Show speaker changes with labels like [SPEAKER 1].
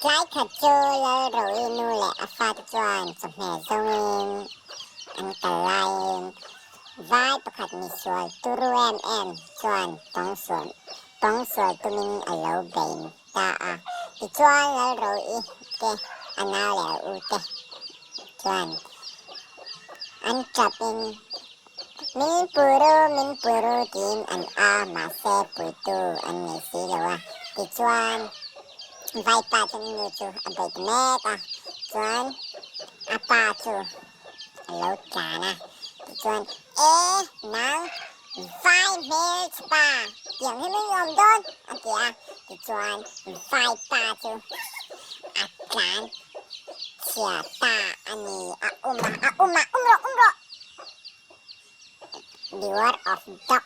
[SPEAKER 1] Tlai khat chu Lalroui nu leh a fate chuan chawhmeh zawngin an kal laiin vai pakhat misual turu em em chuan tawngsual tawngsual tumin a lo bei ta a. Tichuan Lalroui te a nau leh a u te chuan an chapin Min puru, min puru tiin an a, mahse puitu an nei si lo a. Tichuan, vaipa chuan nu chu a bei ta mek a, chuan a pa chu a lo tlan a. Tichuan, E, nang vai hmelchhe pa, tiang hi min awm dawn, a ti a. Tichuan, vaipa chu a tlan chhia ta a ni, a um a, a um a, um rawh, um rawh! Beware of dog.